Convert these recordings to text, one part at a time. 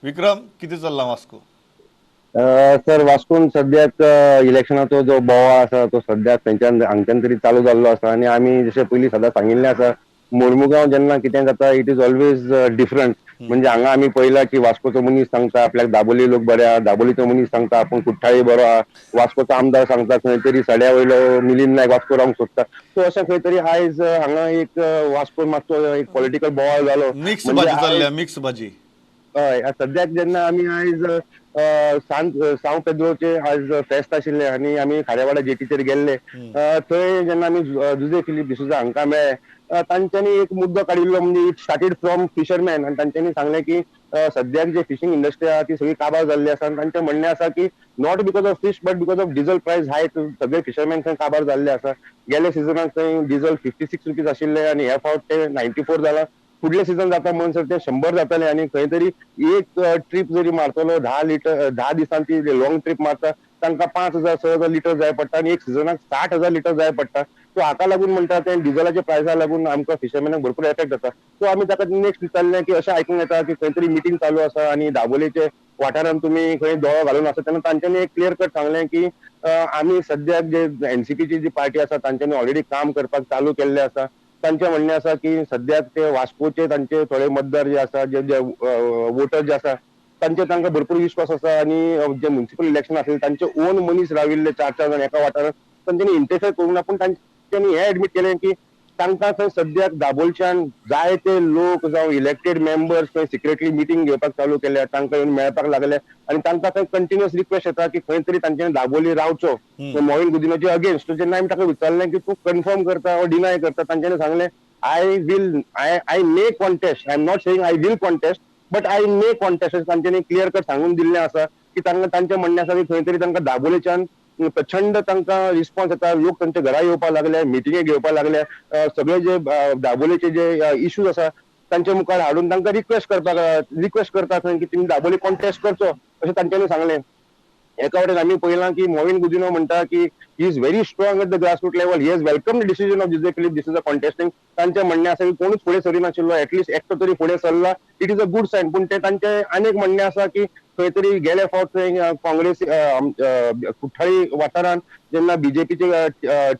विक्रम, कितें चल्लां वास्को? सर, वास्कोन सद्याक इलेक्शनाचो जो बोवाळ आसा तो सद्याक थंयच्यान हांगच्यान तरी चालू जाल्लो आसा आनी आमी जशें पयलीं सदां सांगिल्लें आसा, मोर्मुगांव जेन्ना कितें जाता, it is always different. म्हणजे हांगा आमी पळयलां की वास्कोचो मनीस सांगता आपल्याक दाबोली लोक बरे आहा, दाबोलीचो मनीस सांगता आपूण कुठ्ठाळी बरो आहा, वास्कोचो आमदार सांगता खंय तरी सड्या वयलो मिलिंद नायक वास्को रावंक सोदता. सो अशें खंय तरी आयज हांगा एक वास्को मातसो एक पॉलिटिकल बोवाळ जालो. मिक्स भाजी चल्ल्या, मिक्स भाजी. हय, सद्याक जेन्ना आमी आयज सांव पेद्रोचे आयज फेस्त आशिल्लें आनी आमी खारेवाडा जेटीचेर गेल्ले, थंय जेन्ना आमी जुजे फिलीप डिसोजा हांकां मेळ्ळे, तांच्यांनी एक मुद्दो काडिल्लो, म्हणजे it started from fisherman आनी तांच्यांनी सांगलें की सद्याक जे फिशींग इंडस्ट्री आहा ती सगळी काबार जाल्ली आसा आनी तांचें म्हणणें आसा की not because of fish but because of diesel price high सगळे फिशरमॅन थंय काबार जाल्ले आसा. गेल्या सिजनाक थंय डिझल 56 रुपीज आशिल्ले आनी ह्या फावट ते 94 जाला. फुडले सिजन जाता म्हणसर ते 100 जातले आनी खंय तरी एक ट्रीप जरी मारतलो 10 लिटर, 10 दिसांची लॉंग ट्रीप मारता, तांकां 5000 6000 लिटर जाय पडटा आनी एक सिजनाक 60,000 लिटर जाय पडटा. सो हाका लागून म्हणटा ते डिझलाच्या प्रायसा लागून आमकां फिशरमॅनाक भरपूर एफेक्ट जाता. सो आमी ताका नेक्स्ट विचारलें की अशें आयकूंक येता की खंय तरी मिटींग चालू आसा आनी दाबोलेचे वाठारांत तुमी खंय दोळो घालून आसा, तेन्ना तांच्यांनी एक क्लियर कट सांगलें की आमी सद्याक जे एनसीपीची जी पार्टी आसा तांच्यांनी ऑलरेडी काम करपाक चालू केल्लें आसा. तांचें म्हणणें आसा की सद्याक ते वास्कोचे तांचे थोडे मतदार जे आसा, जे जे वोटर जे आसा, तांचे तांकां भरपूर विश्वास आसा आनी जे म्युनिसिपल इलेक्शन आसले तांचे ओन मनीस राविल्ले चार चार जाण एका वाठारांत, तांच्यांनी इंटरफेअर करूंक ना. पूण तांच्यांनी हें एडमीट केलें की तांकां थंय सद्याक दाबोलच्यान जायते लोक जावं इलेक्टेड मेंबर्स थंय सिक्रेटली मिटींग घेवपाक चालू केल्या, तांकां येवन मेळपाक लागले आनी तांकां थंय कंटिन्युअस रिक्वेस्ट येता की खंय तरी तांच्यांनी दाबोली रावचो मॉविन गुदिनोचे अगेन्स्ट. जेन्ना आमी ताका विचारलें की तूं कन्फर्म करता वो डिनाय करता, तांच्यांनी सांगलें, I may contest. I am not saying I will contest, but I may contest." तांच्यांनी क्लियर कट सांगून दिल्लें आसा की तांकां तांचें म्हणणें आसा की खंय तरी तांकां दाबोलेच्यान प्रचंड तांकां रिस्पॉन्स येता, लोक तांच्या घरा येवपाक लागले, मिटिंगे घेवपाक लागले, सगळे जे दाबोलेचे जे इश्यूज आसा तांच्या मुखार हाडून तांकां रिक्वेस्ट करता खंय की तुमी दाबोली कॉन्टेस्ट करचो, अशें तांच्यांनी सांगलें. एका वटेन आमी पळयलां की मॉविन गुदिनो म्हणटा की he is very strong at the grassroot level, he has welcome the decision of Jose Philip D'Souza contesting. तांचें म्हणणें आसा की कोणूच फुडें सरिनाशिल्लो, एटलिस्ट एकटो तरी फुडें सरला, it is a good sign. पूण ते तांचें आनीक म्हणणें आसा की खंय तरी गेले फावट थंय काँग्रेस कुठ्ठाळी वाठारांत जेन्ना बीजेपीची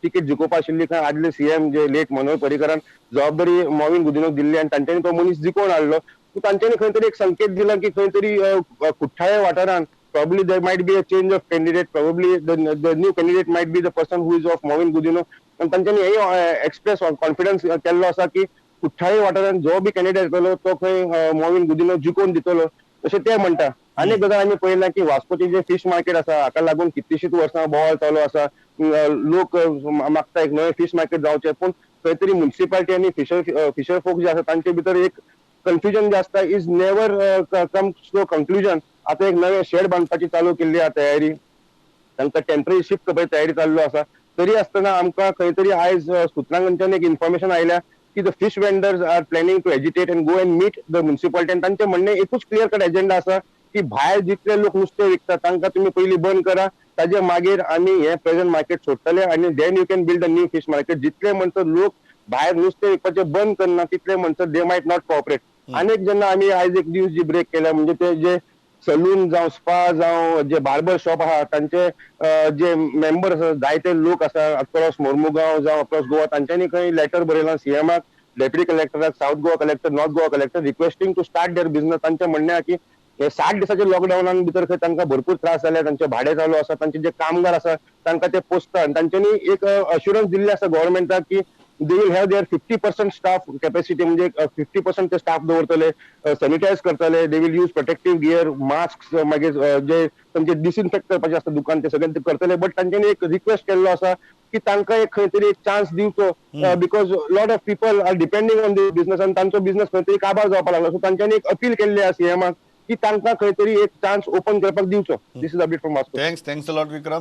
तिकीट जिखोवपा आशिल्ली, खंय आदले सीएम जे लेट मनोहर पर्रीकरान जबाबदारी मॉविन गुदिनोक दिल्ली आनी तांच्यांनी तो मनीस जिखोवन हाडलो. तांच्यांनी खंय तरी एक संकेत दिला की खंय तरी कुठ्ठाळे वाठारांत probably there might be a change of candidate, probably the new candidate might be the person who is of Mauvin Godinho. आणि तांच्यांनी हेय एक्सप्रेस कॉन्फिडन्स केल्लो आसा की कुठ्ठाळी वाठारांत जो बी कॅन्डिडेट येतलो तो खंय मॉविन गुदिनो जिखोवन दितलो, अशें ते म्हणटा. आनी गजाल आमी पळयला की वास्कोचे जे फिश मार्केट आसा, हाका लागून कितलीशींच वर्सां बोवाळ चालू आसा. लोक मागता एक नवें फिश मार्केट जावचें, पूण खंय तरी म्युनिसिपालिटी आनी फिशर फोक जे आसा तांचे भितर एक कन्फ्युजन जे आसता is never come to conclusion. आतां एक नवें शेड बांदपाची चालू केल्ली आहा तयारी, तांकां टेम्पररी शिफ्ट करपाची तयारी चालू आसा. तरी आसतना आमकां खंय तरी आयज सुत्रां कडच्यान एक इन्फॉर्मेशन आयल्या की the fish vendors are planning to agitate and go and meet the municipality. आनी तांचें म्हणणें एकूच क्लियर कट एजेंडा आसा की भायर जितले लोक नुस्तें विकता तांकां तुमी पयलीं बंद करा, ताजे मागीर आमी हें प्रेझेंट मार्केट सोडटले आनी then you can build a new fish market. जितले म्हणसर लोक भायर नुस्तें विकपाचें बंद करना तितले म्हणसर they might not cooperate. आनी जेन्ना आमी आयज एक न्यूज जी ब्रेक केल्या, म्हणजे ते जे सलून जावं, स्पा जावं, जे बार्बर शॉप आहा, तांचे जे मेंबर आसा, जायते लोक आसा अक्रॉस मोर्मुगांव जावं अक्रॉस गोवा, तांच्यांनी खंय लेटर बरयलां सीएमाक, deputy कलेक्टराक, South Goa collector, North Goa collector, requesting to start their business. तांचें म्हणणें आहा की हे 60 दिसाचे लॉकडावनान भितर खंय तांकां भरपूर त्रास जाले, तांचे भाडें चालू आसा, तांचे जे कामगार आसा तांकां ते पोसता आनी तांच्यांनी एक अश्युरन्स दिल्लें आसा गव्हर्मेंटाक की they will have their 50% staff capacity, म्हणजे 50% ते स्टाफ दवरतले, सॅनिटायज करतले, they will use protective gear, mask, मागीर जे तांचे डिसइन्फेक्ट करपाचे आसता दुकान, ते सगळे ते करतले. बट तांच्यांनी एक रिक्वेस्ट केल्लो आसा की तांकां एक खंय तरी एक चान्स दिवचो, because lot of people are depending on the business आनी तांचो बिझनस खंय तरी काबार जावपाक लागला. सो तांच्यांनी एक अपील केल्ली आसा सीएमाक की तांकां खंय तरी एक चान्स ओपन करपाक दिवचो. This is update from Vasco. Thanks, thanks a lot, Vikram.